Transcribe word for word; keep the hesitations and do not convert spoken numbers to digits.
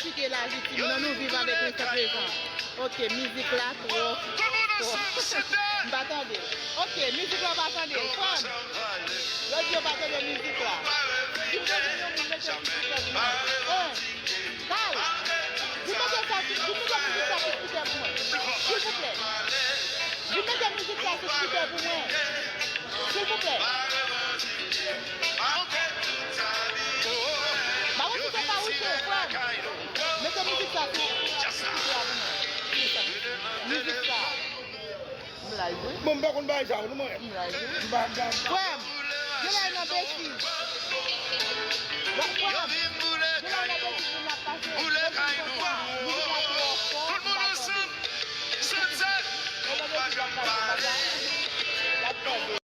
Ki te laji timoun nan, nou viv avèk li san prezan. Ok, mizik la twò fò. M pa tande. Ok, mizik la pa tande. Frè m, yo di yo pa tande mizik la. Di m te vin yon moun mete sou spikè pou mwen. Hein? Kay, di mete sa sou, di mete mizik sa sou spikè pou mwen. Silvouplè. Di mete mizik sa sou spikè pou mwen. Silvouplè. Ba mwen ti konpa wi, frè m. Mete mizik sa sou, sou spikè a pou mwen. Mizik sa. M live wi. Bon, m pa konn bagay sa yo, non, mwen. M live wi. M pa, m pa, m pa. Frè m, gen lè nan betiz. Frè m, gen lè nan betiz pou n ap pase. Mizik la twò fò, m pa tande. E nan betiz l ap pase, papa. L ap tande.